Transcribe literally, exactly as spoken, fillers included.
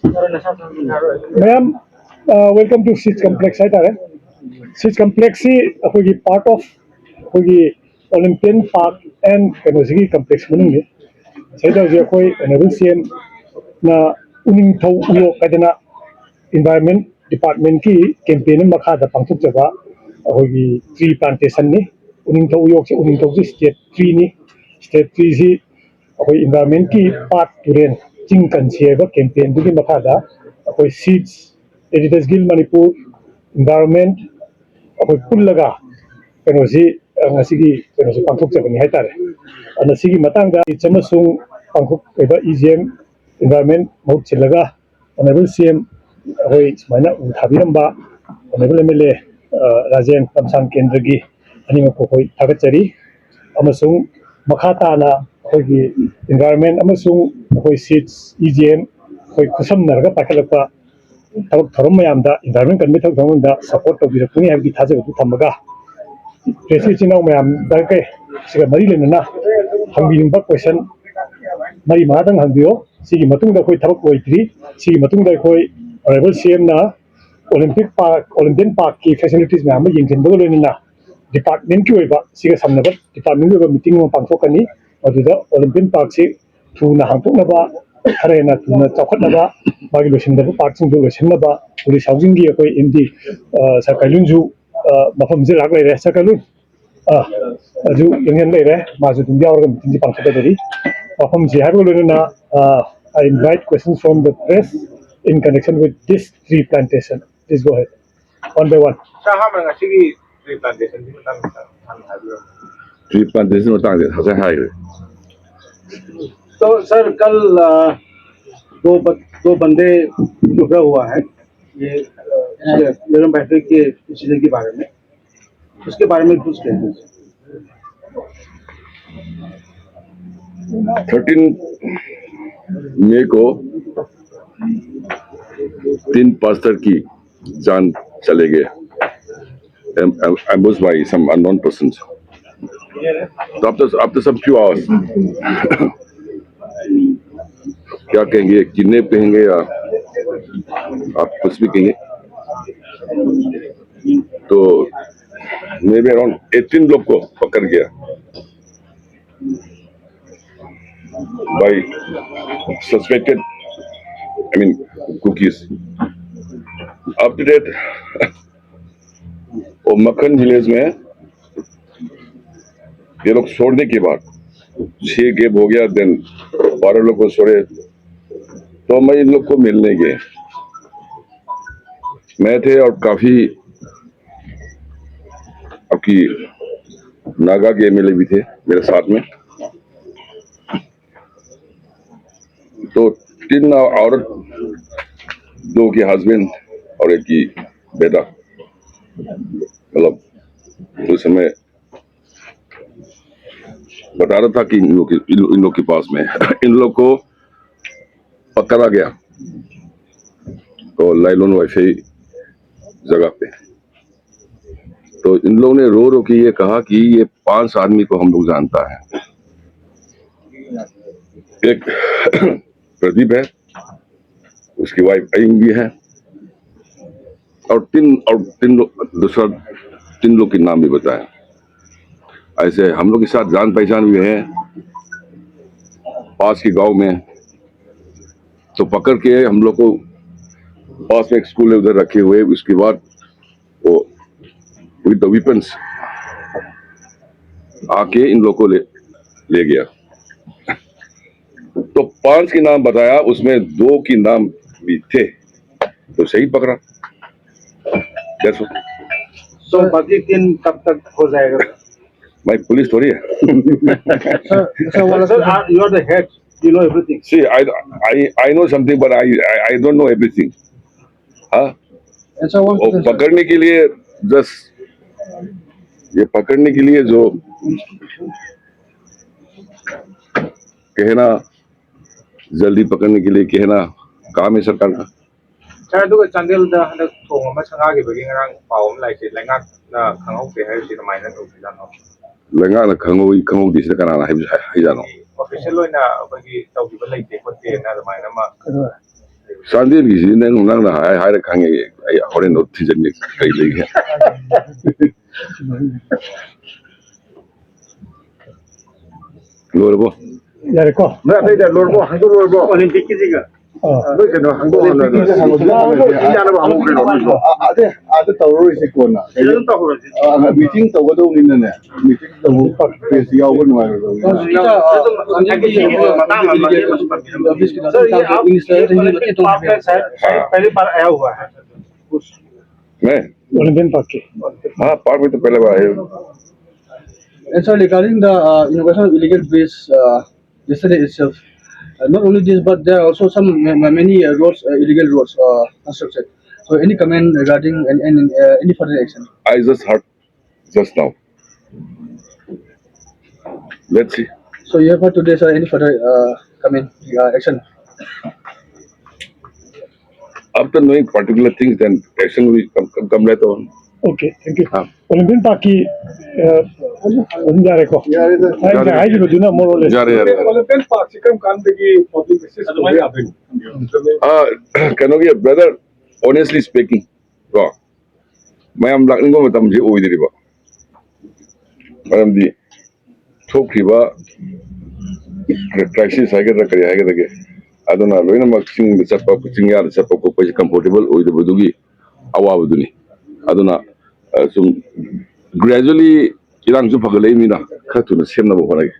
ꯃꯌꯥꯝ, welcome to Seeds Complex ꯍꯥꯏꯇꯥꯔꯦ꯫ Seeds Complex ꯁꯤ ꯑꯩꯈꯣꯏꯒꯤ part of ꯑꯩꯈꯣꯏꯒꯤ Olympian Park and ꯀꯩꯅꯣꯁꯤꯒꯤ complex ꯃꯅꯨꯡꯅꯤ꯫ ꯁꯤꯗ ꯍꯧꯖꯤꯛ ꯑꯩꯈꯣꯏ Honourable C M ꯅ ꯎꯅꯤꯡꯊꯧ ꯎꯌꯣꯛ ꯍꯥꯏꯗꯅ Environment Department ꯀꯤ campaign ꯑꯃ ꯃꯈꯥꯗ ꯄꯥꯡꯊꯣꯛꯆꯕ ꯑꯩꯈꯣꯏꯒꯤ tree plantation ꯅꯤ꯫ ꯎꯅꯤꯡꯊꯧ ꯎꯌꯣꯛꯁꯦ, ꯎꯅꯤꯡꯊꯧꯁꯤ state tree ꯅꯤ꯫ State tree ꯁꯤ ꯑꯩꯈꯣꯏ environment ꯀꯤ ꯄꯥꯠ ꯇꯨꯔꯦꯟ ꯆꯤꯡ ꯀꯟꯁꯤ ꯍꯥꯏꯕ campaign ꯗꯨꯒꯤ ꯃꯈꯥꯗ ꯑꯩꯈꯣꯏ Seeds, Heritage Guild Manipur, Environment ꯑꯩꯈꯣꯏ ꯄꯨꯜꯂꯒ ꯀꯩꯅꯣꯁꯤ, ꯑ, ꯉꯁꯤꯒꯤ ꯀꯩꯅꯣꯁꯤ ꯄꯥꯡꯊꯣꯛꯆꯕꯅꯤ ꯍꯥꯏꯇꯥꯔꯦ꯫ ꯑꯗꯨꯅ ꯁꯤꯒꯤ ꯃꯇꯥꯡꯗ Seeds ꯑꯃꯁꯨꯡ ꯄꯥꯡꯊꯣꯛꯂꯤꯕ E G M Environment ꯃꯍꯨꯠ ꯁꯤꯜꯂꯒ Honourable C M ꯑꯩꯈꯣꯏ ꯁꯨꯃꯥꯏꯅ ꯎ ꯊꯥꯕꯤꯔꯝꯕ Honourable M L A, ꯑ, ꯔꯥꯖꯦꯟ ꯂꯝꯁꯥꯡ ꯀꯦꯟꯗ꯭ꯔꯒꯤ ꯑꯅꯤꯃꯛꯄꯨ ꯑꯩꯈꯣꯏ ꯊꯥꯒꯠꯆꯔꯤ꯫ ꯑꯃꯁꯨꯡ ꯃꯈꯥ ꯇꯥꯅ ꯑꯩꯈꯣꯏꯒꯤ environment ꯑꯃꯁꯨꯡ ꯑꯩꯈꯣꯏ Seeds, E G M ꯑꯩꯈꯣꯏ ꯈꯨꯠꯁꯝꯅꯔꯒ ꯄꯥꯏꯈꯠꯂꯛꯄ ꯊꯕꯛ ꯊꯧꯔꯝ ꯃꯌꯥꯝꯗ, environment ꯀꯟꯕꯒꯤ ꯊꯕꯛ ꯊꯧꯔꯝꯗ support ꯇꯧꯕꯤꯔꯛꯀꯅꯤ ꯍꯥꯏꯕꯒꯤ ꯊꯥꯖꯕꯗꯨ ꯊꯝꯃꯒ, press ꯏꯆꯤꯟ ꯏꯅꯥꯎ ꯃꯌꯥꯝꯗ ꯀꯩ, ꯁꯤꯒ ꯃꯔꯤ ꯂꯩꯅꯅ ꯍꯪꯕꯤꯅꯤꯡꯕ question ꯃꯔꯤ ꯃꯉꯥꯗꯪ ꯍꯪꯕꯤꯌꯣ꯫ ꯁꯤꯒꯤ ꯃꯇꯨꯡꯗ ꯑꯩꯈꯣꯏ ꯊꯕꯛ ꯂꯣꯏꯗ꯭ꯔꯤ꯫ ꯁꯤꯒꯤ ꯃꯇꯨꯡꯗ ꯑꯩꯈꯣꯏ Honourable C M ꯅ Olympic Park, Olympian Park ꯀꯤ facilities ꯃꯌꯥꯝ ꯑꯃ ꯌꯦꯡꯁꯤꯟꯕꯒ ꯂꯣꯏꯅꯅ department ꯀꯤ ꯑꯣꯏꯕ, ꯁꯤꯒ ꯁꯝꯅꯕ department ꯀꯤ ꯑꯣꯏꯕ meeting ꯑꯃ ꯄꯥꯡꯊꯣꯛꯀꯅꯤ꯫ ꯃꯗꯨꯗ Olympian Park ꯁꯤ ꯊꯨꯅ ꯍꯥꯡꯗꯣꯛꯅꯕ, ꯈꯔ ꯍꯦꯟꯅ ꯊꯨꯅ ꯆꯥꯎꯈꯠꯅꯕ, ꯃꯥꯒꯤ ꯂꯣꯏꯁꯤꯟꯗꯕ part ꯁꯤꯡꯗꯨ ꯂꯣꯏꯁꯤꯟꯅꯕ police housing ꯒꯤ ꯑꯩꯈꯣꯏ M D, ꯑ, Sir ꯀꯥꯏꯂꯨꯟꯁꯨ, ꯑ, ꯃꯐꯝꯁꯤꯗ ꯂꯥꯛ ꯂꯩꯔꯦ꯫ Sir ꯀꯥꯏꯂꯨꯟ, ꯑ, ꯑꯗꯨ ꯌꯦꯡꯁꯤꯟ ꯂꯩꯔꯦ꯫ ꯃꯥꯁꯨ ꯑꯗꯨꯝ ꯌꯥꯎꯔꯒ meeting ꯁꯤ ꯄꯥꯡꯊꯣꯛꯀꯗꯧꯔꯤ꯫ ꯋꯥꯐꯝꯁꯤ ꯍꯥꯏꯕꯒ ꯂꯣꯏꯅꯅ, ꯑ, I invite questions from the press in connection with this tree plantation. Please go ahead. One by one. ꯁꯥꯔ, ꯑꯍꯥꯟꯕꯗ ꯉꯁꯤꯒꯤ tree plantation ꯒꯤ ꯃꯇꯥꯡꯗ ꯍꯥꯟꯅ ꯍꯥꯏꯕꯤꯔꯝꯃꯨ꯫ Tree plantation ꯃꯇꯥꯡꯗ ꯉꯁꯥꯏ ꯍꯥꯏꯈ꯭ꯔꯦ꯫ तो सर, कल, अ, दो ब-, दो बंदे टुकड़ा हुआ है, ये, अ, यूनियन बैटरी के इंसिडेंट के बारे में, उसके बारे में कुछ कहेंगे। थर्टीन मई को तीन पास्टर की जान चले गए। एम-, एम-, ambush by some unknown persons. तो अब तो, अब तो सब क्यों आवाज क्या कहेंगे, किडनैप कहेंगे या आप कुछ भी कहिए। तो maybe around eighteen लोग को पकड़ गया by suspected, I mean, Kukis. Up to date, वो मक्खन विलेज में ये लोग छोड़ने के बाद छह गैप हो गया, देन बारह लोग को छोड़े, तो मैं इन लोग को मिलने गए। मैं थे और काफी आपकी नागा के एमएलए भी थे मेरे साथ में। तो तीन औरत, दो के हस्बैंड और एक की बेटा, मतलब उस समय बता रहा था कि इन लोग के, इन, इन लोग के पास में इन लोग को पकड़ा गया और लाइलोन वाईफाई जगह पे। तो इन लोगों ने रो रो के ये कहा कि ये पांच आदमी को हम लोग जानता है। एक प्रदीप है, उसकी वाइफ अइम भी है, और तीन और तीन लोग, दूसरा तीन लोग के नाम भी बताया। ऐसे हम लोग के साथ जान पहचान भी है पास के गांव में। तो पकड़ के हम लोग को पास में एक स्कूल है, उधर रखे हुए। उसके बाद वो विद द वेपन्स आके इन लोग को ले ले गया। तो पांच के नाम बताया, उसमें दो के नाम भी थे, तो सही पकड़ा। That's all. So बाकी तीन कब तक हो जाएगा? भाई पुलिस थोड़ी है। Sir, sir, one Sir, last sir, uh, you are the head. You know everything. See, I, I, I know something, but I, I, I don't know everything. हाँ, and sir, one वो question, sir. पकड़ने के लिए, just ये पकड़ने के लिए जो कहना, जल्दी पकड़ने के लिए कहना काम है सरकार का। ꯁꯥꯔ, ꯑꯗꯨꯒ ꯆꯥꯟꯗꯦꯜꯗ ꯍꯟꯗꯛ ꯊꯣꯡ ꯑꯃ ꯁꯪꯒꯥꯈꯤꯕꯒꯤ ꯉꯔꯥꯡ ꯄꯥꯎ ꯑꯃ ꯂꯥꯛꯏꯁꯦ, ꯂꯩꯉꯥꯛꯅ ꯈꯪꯍꯧꯗꯦ ꯍꯥꯏꯔꯤꯁꯦ ꯀꯃꯥꯏꯅ ꯇꯧꯗꯣꯏꯖꯥꯠꯅꯣ? ꯂꯩꯉꯥꯛꯅ ꯈꯪꯍꯧꯏ ꯈꯪꯍꯧꯗꯦꯁꯤꯅ ꯀꯅꯥꯅ ꯍꯥꯏꯕ ꯍꯥꯏꯖꯥꯠꯅꯣ? ꯑꯣꯐꯤꯁꯤꯌꯦꯜ ꯑꯣꯏꯅ ꯑꯩꯈꯣꯏꯒꯤ ꯇꯧꯈꯤꯕ ꯂꯩꯇꯦ ꯈꯣꯠꯇꯦꯅ ꯑꯗꯨꯃꯥꯏꯅ ꯑꯃ Correct. ꯆꯥꯟꯗꯦꯜꯒꯤꯁꯤ ꯅꯪ, ꯅꯪꯅ ꯍꯥꯏ-, ꯍꯥꯏꯔ ꯈꯪꯉꯦ꯫ ꯑꯩ ꯍꯣꯔꯦꯟ ꯅꯣꯠ ꯊꯤꯖꯤꯟꯒꯦ ꯀꯩ ꯂꯩꯒꯦ꯫ ꯂꯣꯏꯔꯕꯣ? ꯌꯥꯔꯦꯀꯣ? ꯅꯣꯏ ꯑꯇꯩꯗ ꯂꯣꯏꯔꯕꯣ? ꯍꯥꯡꯗꯣꯛ ꯂꯣꯏꯔꯕꯣ? ꯑꯣꯂꯤꯝꯄꯤꯛꯀꯤꯁꯤꯒ꯫ ꯑꯥ꯫ ꯅꯣꯏ ꯀꯩꯅꯣ ꯍꯥꯡꯗꯣꯛ ꯍꯥꯡꯗꯣꯛ ꯌꯥꯅꯕ ꯍꯪꯉꯨ ꯀꯩꯅꯣ, ꯅꯣꯏꯁꯨ꯫ ꯑꯥ, ꯑꯥ, ꯑꯗꯦ, ꯑꯥꯗ ꯇꯧꯔꯔꯣꯏꯁꯦ ꯀꯣꯟꯅ꯫ ꯁꯤꯗ ꯑꯗꯨꯝ ꯇꯧꯍꯧꯔꯁꯤ꯫ ꯑꯥ, ꯃꯤꯇꯤꯡ ꯇꯧꯒꯗꯧꯅꯤꯅꯅꯦ꯫ ꯃꯤꯇꯤꯡ ꯇꯧꯕ ꯄ꯭ꯔꯦꯁ ꯌꯥꯎꯕ ꯅꯨꯡꯉꯥꯏꯔꯣꯏꯗꯧꯅꯤ꯫ ꯍꯧꯖꯤꯛꯀꯤꯗ, ꯑꯥ, ꯆꯥꯟꯗꯦꯜꯒꯤ ꯃꯇꯥꯡ ꯑꯃ ꯃꯇꯦꯛ ꯑꯃꯁꯨ ꯄꯟꯕꯤꯔꯝꯃꯨ꯫ ꯁꯥꯔ, ꯁꯤ ꯑꯥ, ꯃꯤꯅꯤꯁꯇꯔ ꯍꯣꯏꯅ ꯃꯇꯦꯛ ꯑꯃ ꯄꯥꯛ ꯍꯥꯏꯕꯤꯔꯝꯃꯨ꯫ ꯄꯍꯂꯤ ꯕꯥꯔ ꯑꯥꯌꯥ ꯍꯨꯋꯥ ꯍꯥꯏ꯫ मैं? ओलंपियन पार्क के। हाँ, पार्क में तो पहले बार आया हूँ। And sir, regarding the, uh, inauguration of illegal bridge, uh, yesterday itself, uh, not only this, but there are also some ma-, ma-, many, uh, roads, uh, illegal roads, uh, constructed. So, any comment regarding and, and, uh, any further action? I just heard just now. Let's see. So, you have heard today, sir, any further, uh, comment, uh, action? After knowing particular things, then action will come, come, come later on. Okay, thank you. हाँ। Olympian park की, अ, हम जा रहे को। जा रहे थे। हाँ, जा रहे थे। हाँ, more or less। जा रहे, जा रहे, जा रहे। ओलंपियन पार्क से कम काम देखिए, पब्लिक से सुबह आप हैं। हाँ, ꯀꯩꯅꯣꯒꯤ, brother, honestly speaking, ꯀꯣ, ꯃꯌꯥꯝ ꯂꯥꯛꯅꯤꯡꯕ ꯃꯇꯝꯁꯤ ꯑꯣꯏꯗ꯭ꯔꯤꯕ꯫ ꯃꯔꯝꯗꯤ ꯊꯣꯛꯈ꯭ꯔꯤꯕ crisis ꯍꯥꯏꯒꯗ꯭ꯔꯥ, ꯀꯔꯤ ꯍꯥꯏꯒꯗꯒꯦ, ꯑꯗꯨꯅ ꯂꯣꯏꯅꯃꯛ ꯆꯤꯡꯗ ꯆꯠꯄ, ꯆꯤꯡꯌꯥꯗ ꯆꯠꯄ ꯈꯣꯠꯄꯁꯦ comfortable ꯑꯣꯏꯗꯕꯗꯨꯒꯤ ꯑꯋꯥꯕꯗꯨꯅꯤ꯫ ꯑꯗꯨꯅ, ꯑ, ꯁꯨꯝ gradually ꯏꯔꯥꯡꯁꯨ ꯐꯒꯠꯂꯛꯏꯕꯅꯤꯅ ꯈꯔ ꯊꯨꯅ ꯁꯦꯝꯅꯕ ꯍꯣꯠꯅꯒꯦ꯫